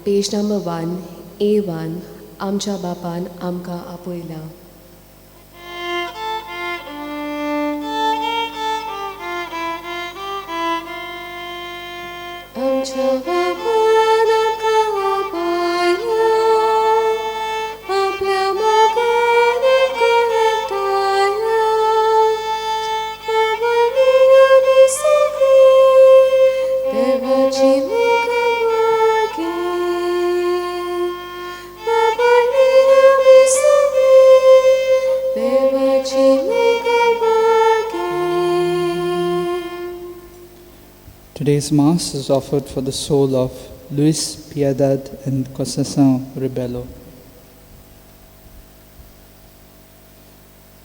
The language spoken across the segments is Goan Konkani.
Page number 1 A1 आमच्या बापान आमकां आपयला. आमच्या बापान आमकां आपयला, आपल्या मोगान आमकां एकठांयला. बाबांनी आमी सगळीं देवाची मुखां भुरगीं. बाबांनी आमी सगळीं देवाची मुखां भुरगीं. Today's Mass is offered for the soul of Luis Piedad and Conceição Rebelo.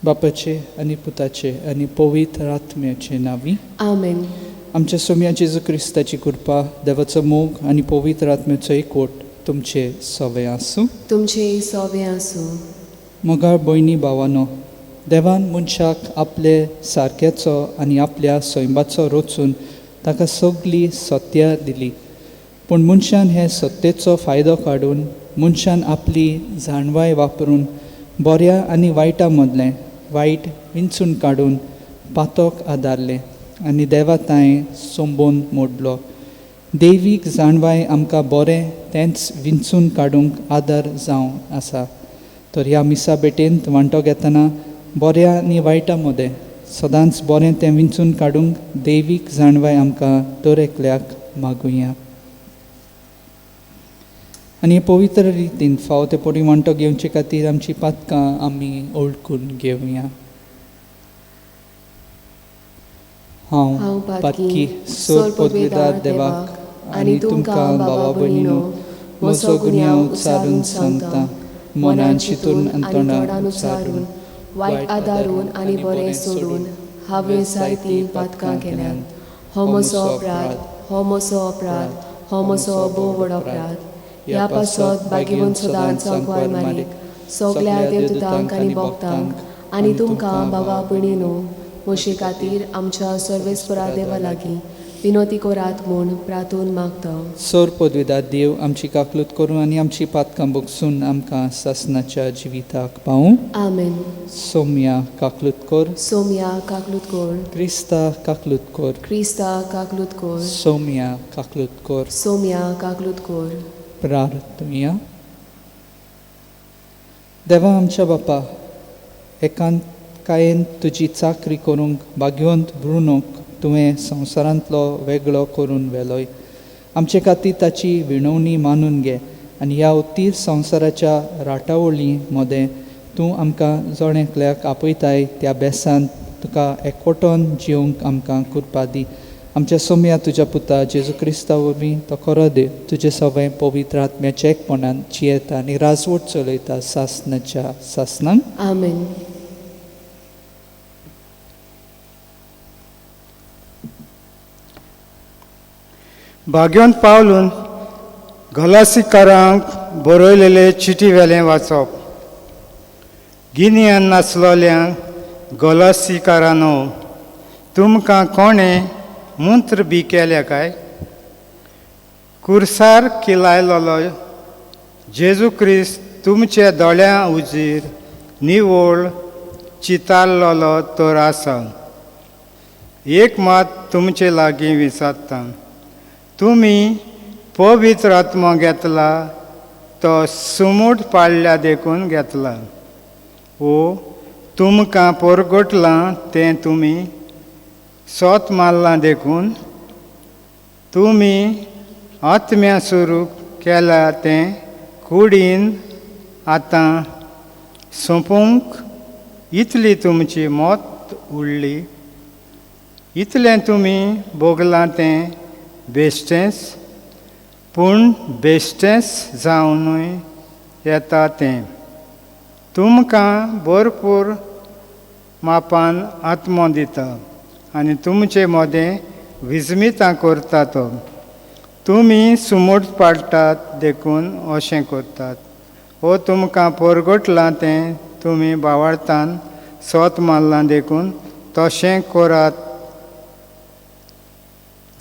बापाचे आनी पुताचे आनी पवित्र आत्म्याचे नांवी. आमेन. आमच्या सोम्या जेजू क्रिस्ताची कृपा, देवाचो मोग आनी पवित्र आत्म्याचो एकवट तुमचे सवे आसूं. तुमचे सोवे आसूं. मोगाळ भयणी भावानो, देवान मनशाक आपले सारक्याचो आनी आपल्या सैमाचो रचून ताका सगली सत्या दिली. पूण मनशान हे सत्तेचो फायदो काडून मनशान आपली जाणवाय वापरून बऱ्या आनी वायटा मदलें वायट विंचून काडून पातोक आदारलें आनी देवा तांय सोंबोवन मोडलो. देवीक जाणवाय आमकां बरें तेंच विंचून काडूंक आदार जावन आसा. तर ह्या मिसा भेटेंत वांटो घेतना बऱ्या आनी वायटा मदें सदांच बरें तें विंचून काडूंक देवीक जाणवाय आमकां दर एकल्याक मागुया. आनी हे पवित्र रितीन फावो ते परी वांटो घेवचे खातीर आमची पातकां आमी ओळखून घेवया. हांव पातकी सोर पदवेदार देवाक आनी तुमकां भावा भयणीनो म्हजो गुन्यांव उच्चारून सांगता, मनान चिंतून आनी तोंडान उच्चारून, वायट आदारून आनी बरें सोडून हांवें जायतीं पातकां केल्यांत. हो म्हजो अपराध, हो म्हजो अपराध, हो म्हजो भोव व्हड अपराध. ह्या पासत भाग्यवंत सदांच सांकवार मारीक सगल्या देवदूतांक आनी भक्तांक आनी तुमकां भावा भयणीनो म्हजे खातीर आमच्या सर्वेस्परा देवा लागीं विनोती करात म्हूण प्रार्थून मागता. सोर पदवेदार देव आमची काकलूत करूं आनी आमची पातकां भोगसून आमकां सासनाच्या जिविताक पावूं. आमेन. सोम्या काकलूत कर. सोम्या काकलूत कर. क्रिस्ता काकलूत कर. क्रिस्ता काकलूत कर. सोम्या काकलूत कर. सोम्या काकलूत कर. प्रार्थुया. देवा आमच्या बापा, एकांतकायेन तुजी चाकरी करूंक भाग्यवंत ब्रुनोक तुवें संवसारांतलो वेगळो करून व्हेलोय. आमचे खातीर ताची विणवणी मानून घे आनी ह्या उत्तीर संवसाराच्या राटावळी मदें तूं आमकां जण एकल्याक आपयताय त्या बेसांत तुका एकवटोन जिवंक आमकां कृपा दी. आमच्या सोम्या तुज्या पुता जेजू क्रिस्ता वरवीं तो खरो देव तुजे सगळें पवित्र आत्म्याच्या एकपणान जियेता आनी राजवट चलयता सासनाच्या सासनांक. आमेन. भाग्यवंत पावलून गलासीकारांक बरयलेले चिटी वेलें वाचप. गिन्यान नासलोल्यांक गलासीकारांनो, तुमकां कोणें मंत्र बी केल्या काय? कुर्सार किलायलोलो जेजू क्रिस्त तुमच्या दोळ्यां उजीर निवळ चितारलोलो तर आसा. एक मात तुमचे लागीं विचारता, तुमी पवित्र आत्मो घेतला तो सुमूट पाडल्या देखून घेतला, ओ तुमकां परगटलां तें तुमी सोत मारलां देखून? तुमी आत्म्या सुरू केला तें कुडीन आतां सोंपोवंक इतली तुमची मत उरली, इतलें तुमी भोगलां तें बेश्टेंच, पूण बेश्टेंच जावनूय येता तें. तुमकां भरपूर मापान आत्मो दिता आनी तुमचे मदें विजमितां करता तो. तुमी सुमूट पाडटात देखून अशें करतात. हो तुमकां परगटलां तें तुमी बावळतान सोत मारलां देखून तशें करात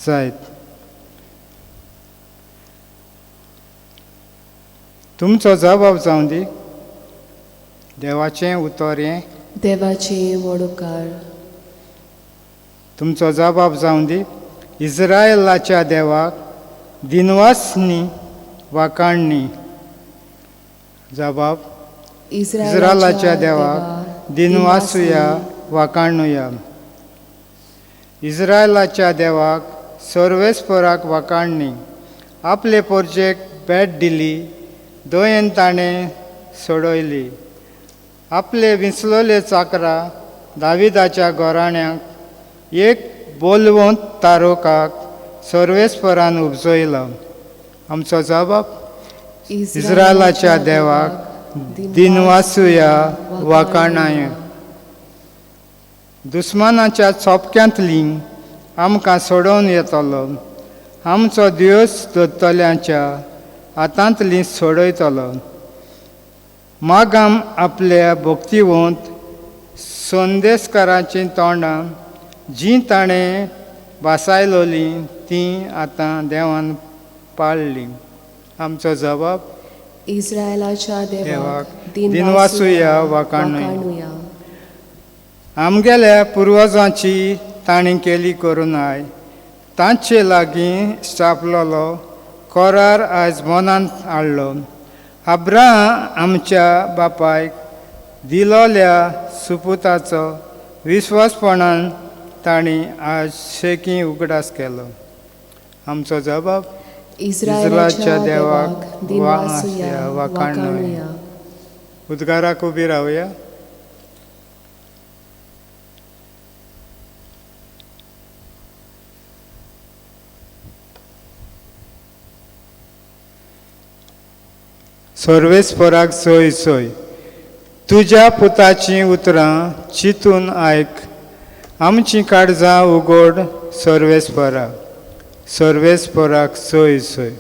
जायत. तुमचो जबाब जावं दी. देवाचें उतर हें. देवाचे व्हड उपकार. तुमचो जबाब जावं दी. इस्रायलाच्या देवाक दिनवासनी वाखाणणी. जबाब इस्रायलाच्या देवाक दिनवासुया वाखाणुया. इस्रायलाच्या देवाक सर्वेस्पराक वाखाणणी. आपले पोरजेक भेट दिली, दयेन ताणें सोडयली. आपले विंचलोले चाकरा दाविदाच्या घराण्याक एक बोलवंत तारोकाक सर्वेस्परान उपजयलो. आमचो जबाब इस्रायलाच्या देवाक दिनवासुया वाखाणया. दुस्मानाच्या चोपक्यांतली आमकां सोडोवन येतलो. आमचो दिवस दत्तल्यांच्या हातांतली सोडयतलो. मागाम आपल्या भक्तिवंत संदेशकाराचीं तोंडां जीं ताणें भासायलोलीं तीं आतां देवान पाळ्ळीं. आमचो जबाब इस्रायलाच्या देवाक दिनवासुया वाखाणुया. आमगेल्या पुर्वजांची तांणी केली करुणाय, तांचे लागीं स्थापलोलो करार आयज मनांत हाडलो. अब्राहम आमच्या बापायक दिलोल्या सुपुताचो विस्वासपणान तांणी आज शेकी उगडास केलो. आमचो जबाब इस्रायलाच्या देवाक दिनवासुया वाखाणुया. उद्गाराक उबी रावया. सर्वेस्पराक सोय सोय. तुज्या पुताचीं उतरां चिंतून आयक. आमचीं काळजां उगड सर्वेस्पराक. सर्वेस्पराक सोय सोय.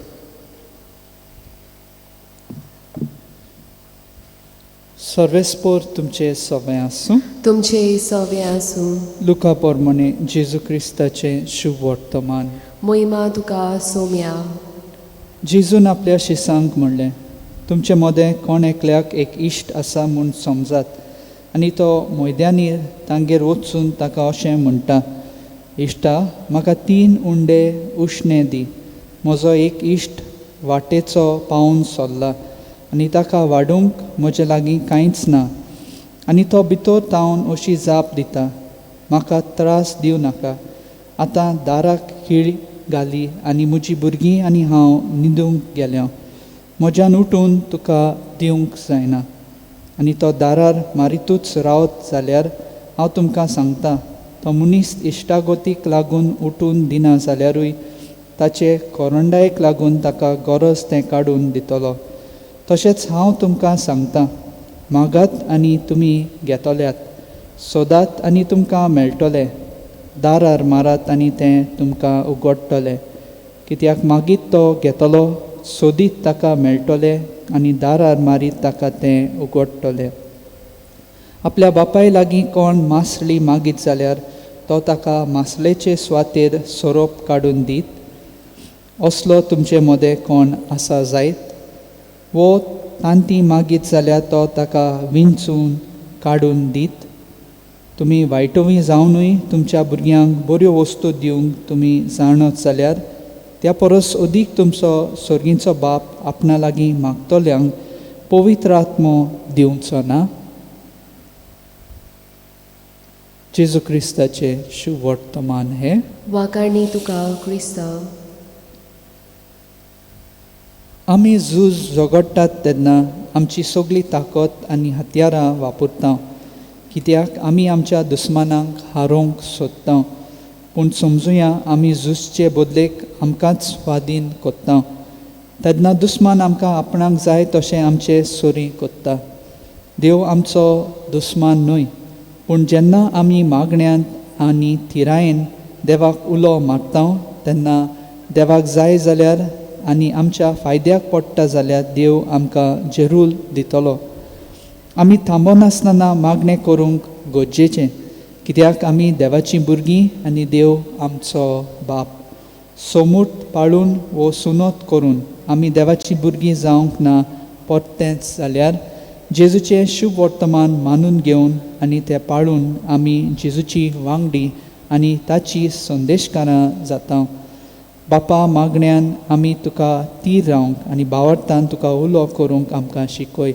सर्वेस्पर तुमचे सवे आसूं. तुमचे सवे आसूं. लुका पोरमणे जेजू क्रिस्ताचें शुभ वर्तमान. मोहिमा तुका सोम्या. जेजून आपल्या शिसांक म्हणलें, तुमचे मदें कोण एकल्याक एक इश्ट आसा म्हूण समजात आनी तो मैद्यानी तांगेर वचून ताका अशें म्हणटा, इश्टा म्हाका 3 उंडे उश्णे दी. म्हजो एक इश्ट वाटेचो पावून सरला आनी ताका वाडूंक म्हजे लागीं कांयच ना. आनी तो भितर तावन अशी जाप दिता, म्हाका त्रास दिवं नाका, आतां दाराक खीळ घाली आनी म्हजी भुरगीं आनी हांव न्हिदूंक गेल्या, म्हज्यान उठून तुका दिवंक जायना. आनी तो दारार मारितूच रावत जाल्यार हांव तुमकां सांगता, तो मनीस इश्टागतीक लागून उठून दिना जाल्यारूय ताचे कोरंडायेक लागून ताका गरज तें काडून दितलो. तशेंच हांव तुमकां सांगता, मागात आनी तुमी घेतल्यात, सोदात आनी तुमकां मेळटलें, दारार मारात आनी तें तुमकां उगडटलें. कित्याक मागीर तो घेतलो, सोदीत ताका मेळटलें आनी दारार मारीत ताका तें उगडटलें. आपल्या बापाय लागीं कोण मासळी मागीत जाल्यार तो ताका मासळेचे सुवातेर सोरोप काडून दीत? असलो तुमचे मदें कोण आसा जायत? वो तांती मागीत जाल्यार तो ताका विंचून काडून दीत? तुमी वायटोवी जावनूय तुमच्या भुरग्यांक बऱ्यो वस्तू दिवंक तुमी जाणत जाल्यार त्या परस अदीक तुमचो सर्गीचो बाप आपणा लागीं मागतल्यांक पवित्र आत्मो दिवचो ना? जेजू क्रिस्ताचें शुभ वर्तमान हें. वाखाणी तुका क्रिस्ता. आमी झूज झगडटात तेन्ना आमची सगळी ताकद आनी हत्यारां वापरता, कित्याक आमी आमच्या दुस्मानांक हारोवंक सोदता. पूण समजुया आमी झुजचे बदलेक आमकांच स्वाधीन कोत्ता, तेन्ना दुस्मान आमकां आपणाक जाय तशें आमचे सोरी कोत्ता. देव आमचो दुस्मान न्हय, पूण जेन्ना आमी मागण्यांत आनी थिरायेन देवाक उलो मारता तेन्ना देवाक जाय जाल्यार आनी आमच्या फायद्याक पडटा जाल्यार देव आमकां जेरूल दितलो. आमी थांबनासतना मागणें करूंक गरजेचें, कित्याक आमी देवाचीं भुरगीं आनी देव आमचो बाप. सोमूट पाळून वो सुनोत करून आमी देवाचीं भुरगीं जावंक ना परतेंच जाल्यार जेजूचें शुभ वर्तमान मानून घेवन आनी तें पाळून आमी जेजूची वांगडी आनी ताची संदेशकारां जाता. बापा मागण्यान आमी तुका तीर रावंक आनी भावार्थान तुका उलो करूंक आमकां शिकय.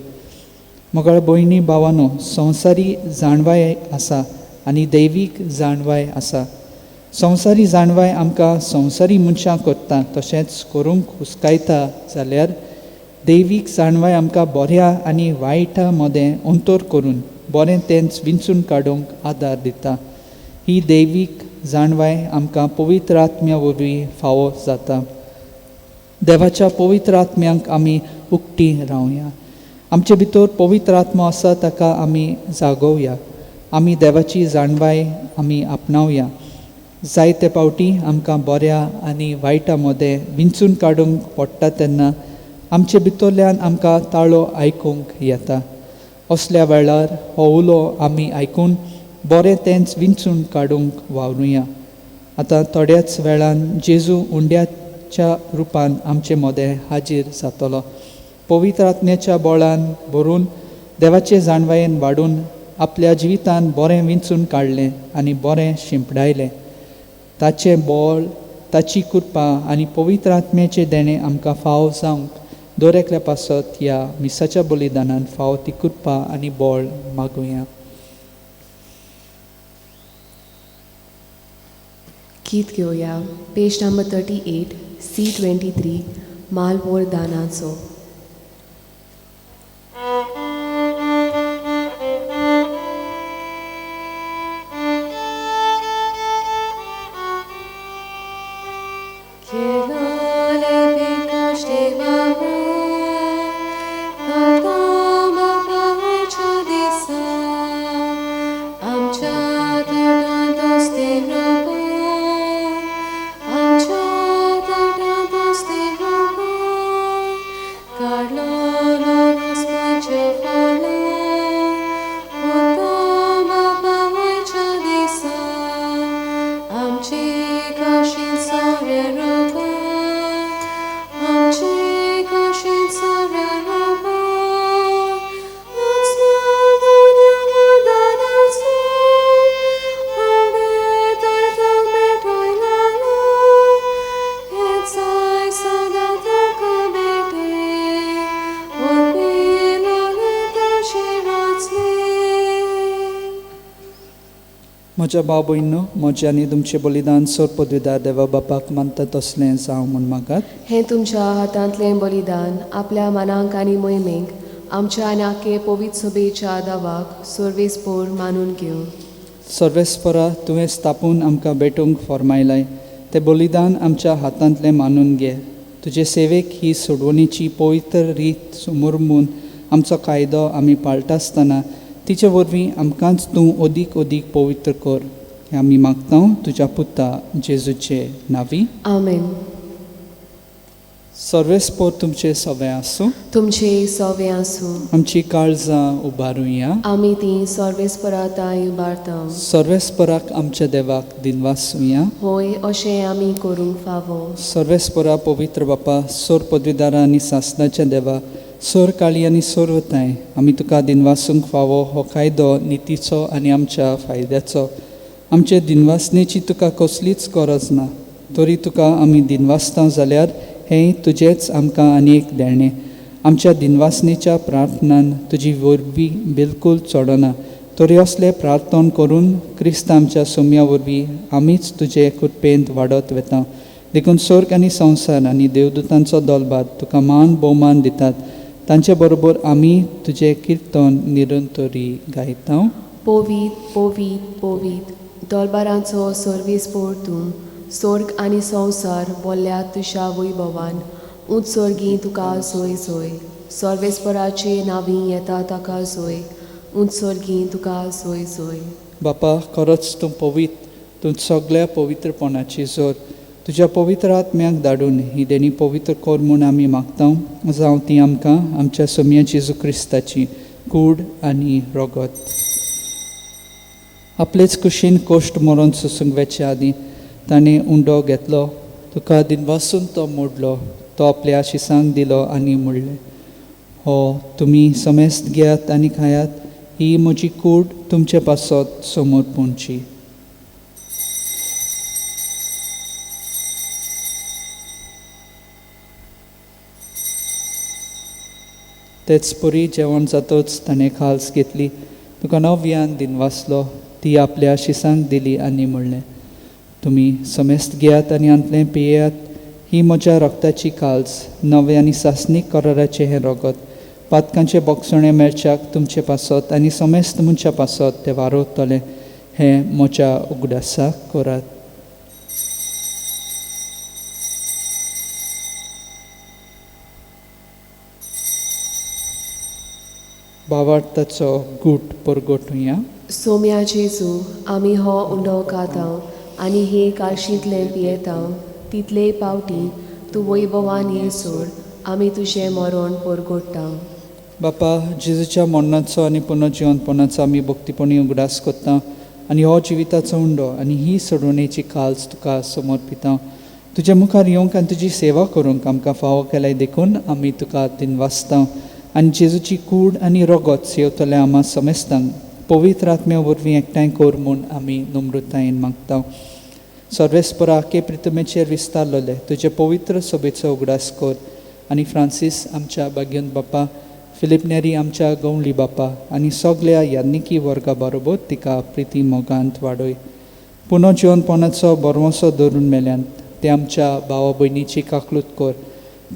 मोगाळ भयणी भावानो, संवसारी जाणवाय आसा आनी दैवीक जाणवाय आसा. संवसारी जाणवाय आमकां संवसारी मनशां करता तशेंच करूंक हुस्कायता जाल्यार दैवीक जाणवाय आमकां बऱ्या आनी वायटा मदें अंतर करून बरें तेंच विंचून काडूंक आदार दिता. ही दैवीक जाणवाय आमकां पवित्र आत्म्या वरवीं फावो जाता. देवाच्या पवित्र आत्म्यांक आमी उक्ती रावया. आमचे भितर पवित्र आत्मो आसा ताका आमी जागोवया. आमी देवाची जाणवाय आमी आपणावया. जायते पावटी आमकां बऱ्या आनी वायटा मदें विंचून काडूंक पडटा तेन्ना आमचे भितरल्यान आमकां ताळो आयकूंक येता. असल्या वेळार हो उलो आमी आयकून बरें तेंच विंचून काडूंक वावरुया. आतां थोड्याच वेळान जेजू उंड्याच्या रुपान आमचे मदें हाजीर जातलो. पवित्र आत्म्याच्या बळान भरून देवाचे जाणवायेन वाडून आपल्या जिवितान बरें विंचून काडलें आनी बरें शिंपडायलें. ताचें बळ, ताची कृपा आनी पवित्र आत्म्याचें देणें आमकां फाव जावंक दर एकल्या पासत ह्या मिसाच्या बलिदानान फाव ती कृपा आनी बळ मागुया. गीत घेवया. पेज नंबर 38 C23 मालवोर दानाचो. म्हज्या भाव भयणीनो, म्हजें आनी तुमचें बलिदान सोर पदवीदार देवा बापाक मानता तसलें जावं म्हूण मागात. हें तुमच्या हातांतलें बलिदान आपल्या मनांक आनी मोहिमेक आमच्या आनी आखे पवित्र सभेच्या दावाक सर्वेस्पोर मानून घेवं. सर्वेस्परा, तुवें स्थापून आमकां भेटूंक फॉर्मायलाय तें बलिदान आमच्या हातांतलें मानून घे. तुजे सेवेक ही सोडवणीची पवित्र रीत मुरमून आमचो कायदो आमी पाळटा आसतना तिचे वरवीं आमकांच तूं अदीक अदीक पवित्र कर. हें आमी मागता तुज्या पुता जेजूचे नांवी. आमेन. सर्वेस्पोर तुमचे सवे आसूं. तुमचे सवे आसूं. आमची काळजां उबारुया. आमी ती सर्वेस्परा तांय उबारता. सर्वेस्पराक आमच्या देवाक दिनवासुया. होय, अशें आमी करूंक फावो. सर्वेस्परा पवित्र बापा, सोर पदवीदारा आनी सासणाच्या देवा, सोर काळी आनी सोरवताय, आमी तुका दिनवासूंक फावो हो कायदो नितीचो आनी आमच्या फायद्याचो. आमचे दिनवासनेची तुका कसलीच गरज ना, तरी तुका आमी दिनवासता जाल्यार हें तुजेंच आमकां आनी एक देणें. आमच्या दिनवासनेच्या प्रार्थनान तुजी वरवीं बिलकूल चडना, तरी असलें प्रार्थन करून क्रिस्त आमच्या सोम्या वरवीं आमीच तुजे कृपेंत वाडत वता. देखून स्वर्ग आनी संवसार आनी देवदूतांचो दोलबाद तुका मान भोवमान दितात. तांचे बरोबर आमी तुजें किर्तन निरंतरी गायता. पवीत पवीत पवीत दोलबारांचो सर्वेस्पोर तूं, स्वर्ग आनी संवसार बोल्ल्या तुज्या वैभवान. उंच स्वर्गी तुका सोय सोय, सर्वेस्पराचे नांवी येता ताका सोय, उंच स्वर्गी तुका सोय सोय. बापा, खरोच तूं पवित्र, तूं सगळ्या पवित्रपणाची जोर. तुज्या पवित्र आत्म्याक धाडून ही देणी पवित्र कर म्हूण आमी मागता. जावं ती आमकां आमच्या सोम्या जेजू क्रिस्ताची कूड आनी रगत. आपलेच कुशीन कोश्ट मरोन सोसूंक वेचे आदीं ताणें उंडो घेतलो, तुका दिनवासून तो मोडलो, तो आपल्या शिसांक दिलो आनी म्हणलें, हो तुमी समेस्त घेयात आनी खायात, ही म्हजी कूड तुमचे पासत समर्पणची. तेच परी जेवण जातच ताणें खाल्स घेतली, तुका नव्यान दिनवासलो, ती आपल्या शिसांक दिली आनी म्हणलें, तुमी समेस्त घेयात आनी हांतलें पियेयात, ही म्हज्या रक्ताची काल्स, नवे आनी सासणीक कराराचें हें रगत, पातकांचें बोगसणें मेळच्याक तुमचे पासत आनी समेस्त मनशा पासत तें वारोवतलें, हें म्हज्या उगडासाक करात. भावार्थाचो गूट परगटुया. सोम्या जेजू, आमी हो उंडो खाता आनी हे काळशींतलें पियेता, तितले पावटी तूं वैभवान ये सोड, आमी तुजें मरण परगोडटा. बापा, जेजूच्या मरणाचो आनी पुनर्जिवनपणाचो आमी भक्तीपणी उगडास करता आनी हो जिविताचो उंडो आनी ही सोडवणेची काल्स तुका समर्पिता. तुज्या मुखार येवंक आनी तुजी सेवा करूंक आमकां फावो केल्याय देखून आमी तुका दिनवासता आनी जेजूची कूड आनी रगत सेवतल्या आमा समेस्तांक पवित्र आत्म्या वरवीं एकठांय कर म्हूण आमी नम्रतायेन मागता. सर्वेस्परा के प्रितमेचेर विस्तारलेले तुजे पवित्र सभेचो उगडास कर आनी फ्रांसीस आमच्या भाग्यन बापा, फिलीप नेरी आमच्या गवळी बापा आनी सगल्या याज्ञिकी वर्गा बरोबर तिका प्रिती मोगांत वाडय. पुनर्जिवनपणाचो बरवसो धरून मेल्यान ते आमच्या भावा भयणीची काकलूत कर,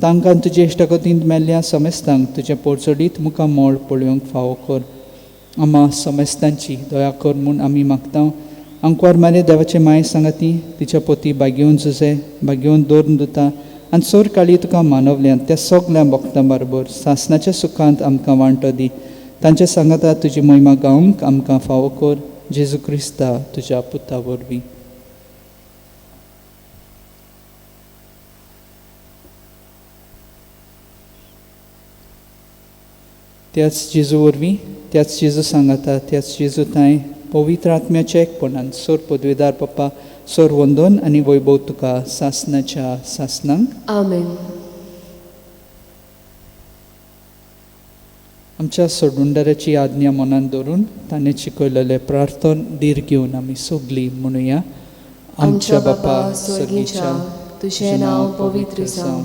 तांकां तुजे इश्टागतींत मेल्ल्या समेस्तांक तुजें पोरचडीत मुखार मोळ पळोवंक फावो कर. आमा समेस्तांची दया कर म्हूण आमी मागता. आंकवार मारे देवाचे माये सांगाती तिच्या पोती बागेवन जुजे बागेवन दवरून दिता आनी सोर काळी तुका मानवल्यान त्या सगल्या भक्तां बरोबर सासणाच्या सुखांत आमकां वांटो दी. तांच्या सांगाता तुजी महिमा गावंक आमकां फावो कर, जेजू क्रिस्ता तुज्या पुता वरवीं. त्याच जेजू वरवीं, त्याच जेजू सांगाता, त्याच जेजू तांय पवित्र आत्म्याच्या एकपणान सोर पदवेदार पप्पा सोर वंदन आनी वैभव तुका सासणाच्या सासणांक. आमेन. आमच्या सोडुंडाराची आज्ञा मनान धरून ताणें शिकयलेलें प्रार्थन धीर घेवन आमी सगलीं म्हणुया. आमच्या बापा स्वर्गीच्या, तुजें नांव पवित्र जावं,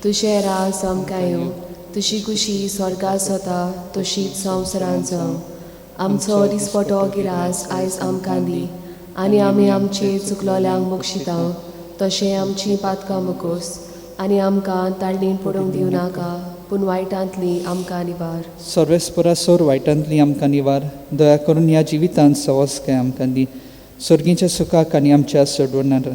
तुजें राज आमकां येवं, तुजी खुशी स्वर्गांत जाता तशीच संवसारांत जावं. आमचो दिसपटो गिरास आयज आमकां दी आनी आमी आमचे चुकलोल्यांक बक्षिता तशें आमची पातकां मुकोस आनी आमकां ताळणीन पडूंक दिवं नाका, पूण वायटांतली आमकां निवार. सर्वेस्परा सोर वायटांतली आमकां निवार, दया करून ह्या जिवितांत सवसकाय आमकां दी, सर्गीच्या सुखाक आनी आमच्या सोडवणार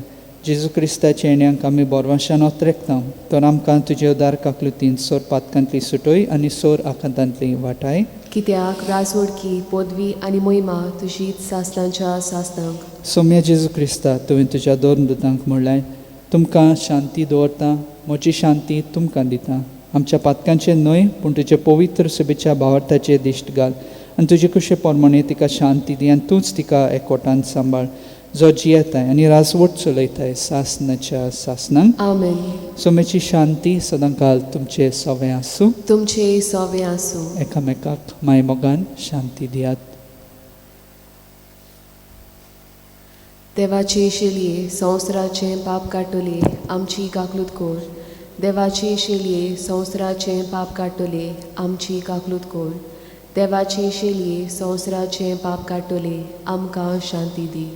जेजू क्रिस्ताच्या येण्याक आमी बोरवाशान ओतरेकता, तर आमकां तुजे उदार काकलुतीन सोर पातकांतली सुटय आनी सोर आखातांतली वाटाय. कित्याक राजवडकी पदवी आनी महिमा तुजीच सासणाच्या सासणांक. सोम्या जेजू क्रिस्ता, तुवें तुज्या दोन दुतांक म्हणलें, तुमकां शांती दवरता, म्हजी शांती तुमकां दिता, आमच्या पातकांचें न्हय पूण तुजे पवित्र सभेच्या भावार्थाचेर दिश्ट घाल आनी तुजे कुशे प्रमाणे तिका शांती दी आनी तूंच तिका एकवटान सांबाळ, जो जियेताय आनी राजवट चलयताय सासणाच्या सासणांक. आमेन. सोम्याची शांती सदांकाल तुमचे सवे आसूं. तुमचे सवे आसूं. एकामेकाक मायमोगान शांती दियात. देवाचे शेलये संवसाराचें पाप काडटले आमची काकलूत कोर. देवाचे शेलये संवसाराचें पाप काडटले आमची काकलूत कोर. देवाचे शेलये संवसाराचें पाप काडटले आमकां शांती दी.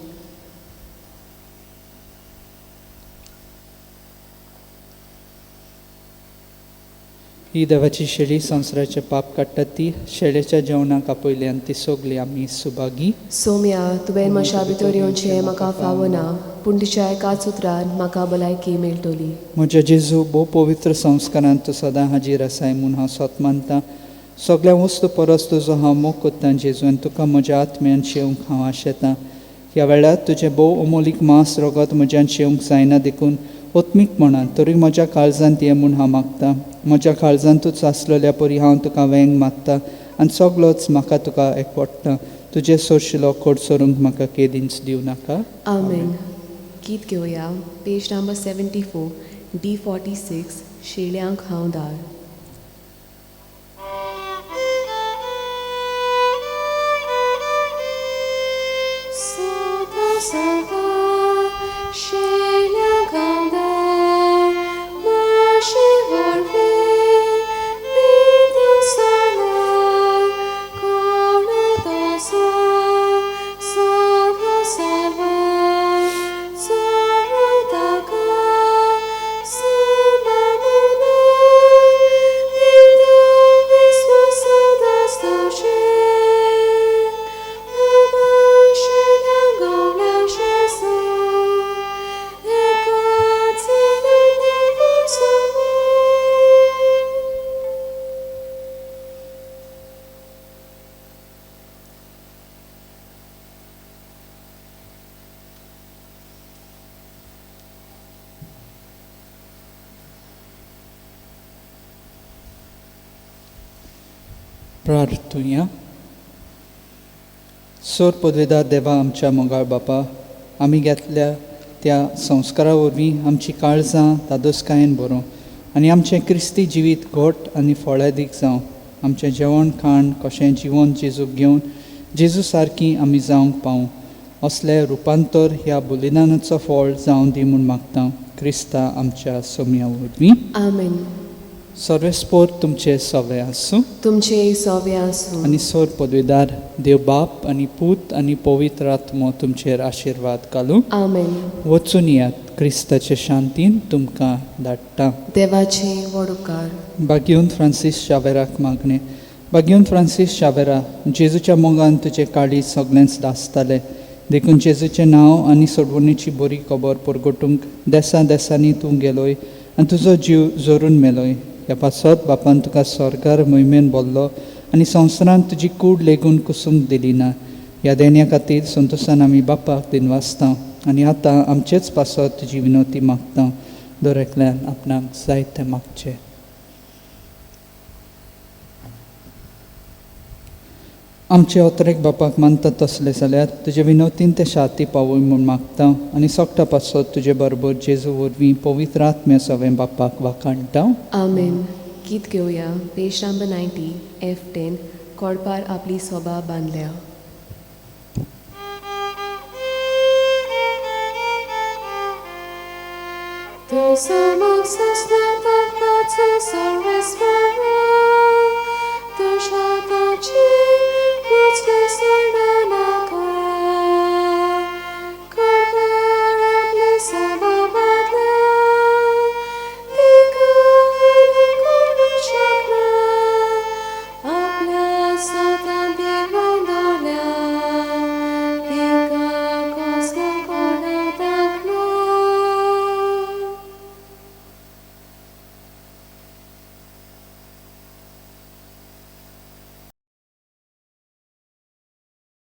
ही देवाची शेळी संवसाराचें पाप काडटा ती शेळेच्या जेवणाक आपयली आनी ती सगली आमी सुभागी. सोम्या, तुवें म्हज्या भितर येवचें म्हाका फावना, पूण तुज्या एकाच उतरान म्हाका भलायकी मेळटली. म्हज्या जेजू, भोव पवित्र संस्कारान तूं सदां हाजीर आसाय म्हूण हांव सत मानता. सगल्या वस्तू परस तुजो हांव मोग कोत्ता जेजू आनी तुका म्हज्या आत्म्यान शेवंक हांव आशेतां. ह्या वेळार तुजें भोव अमोलीक मांस रगत म्हज्यान शेवंक जायना देखून ओत्मीकपणान तरी म्हज्या काळजांत ये म्हूण हांव मागता. म्हज्या काळजांतूच आसलेल्या परी हांव तुका वेंग मागता आनी सगलोच म्हाका तुका एकवटता. तुजें सोशिलो कोट सरूंक म्हाका केदींच दिवं नाका. आमेन. गीत घेवया, पेज नंबर 74 D46, शेळ्यांक हांव दार. प्रार्थुया. सोर पदवेदार देवा आमच्या मोगाळ बापा, आमी घेतल्या त्या संस्कारा वरवीं आमची काळजां धादोसकायेन बरोवं आनी आमचें क्रिस्ती जिवीत घट आनी फळादीक जावं. आमचें जेवण खाण कशें जिवन जेजूक घेवन जेजू सारकी आमी जावंक पावूं असलें रुपांतर ह्या बलिदानाचो फळ जावं दी म्हूण मागता क्रिस्ता आमच्या सोम्या वरवीं. आमेन. सर्वेस्पोर तुमचे सवे आसूं. तुमचे सोवे आसूं. आनी सोर पदवेदार देव बाप आनी पूत आनी पवित्र आत्मो तुमचेर आशिर्वाद घालूं. आमेन. वचून येयात, क्रिस्ताचे शांतीन तुमकां धाडटा. देवाचे व्हड उपकार. बागेवन फ्रांसीस शावेराक मागणें. बागेवन फ्रांसीस शावेरा, जेजूच्या मोगान तुजें काळीज सगळेंच दासतालें, देखून जेजूचें नांव आनी सोडवणीची बरी खबर परगटूंक देसां देसांनी तूं गेलोय आनी तुजो जीव जोरून मेलोय. ह्या पासत बापान तुका स्वर्गार मोहिमेन बोल्लो आनी संवसारांत तुजी कूड लेगून कुसूंक दिली ना. ह्या देण्या खातीर संतोशान आमी बापाक दिनवासता आनी आतां आमचेच पासत तुजी विनवती मागता. दर एकल्यान आपणाक जाय तें मागचें. आमचे अत्रेक बापाक मानता तसले जाल्यार तुजे विनवतीन ते शाती पावय म्हूण मागता आनी सोगटा पासत तुजे बरोबर जेजू वरवीं पवित्र आत्म्या सवें बापाक वाखाणटा. आमेन. गीत घेवया पेज नंबर 90 F10. कोडपार आपली सोबा बांदल्या.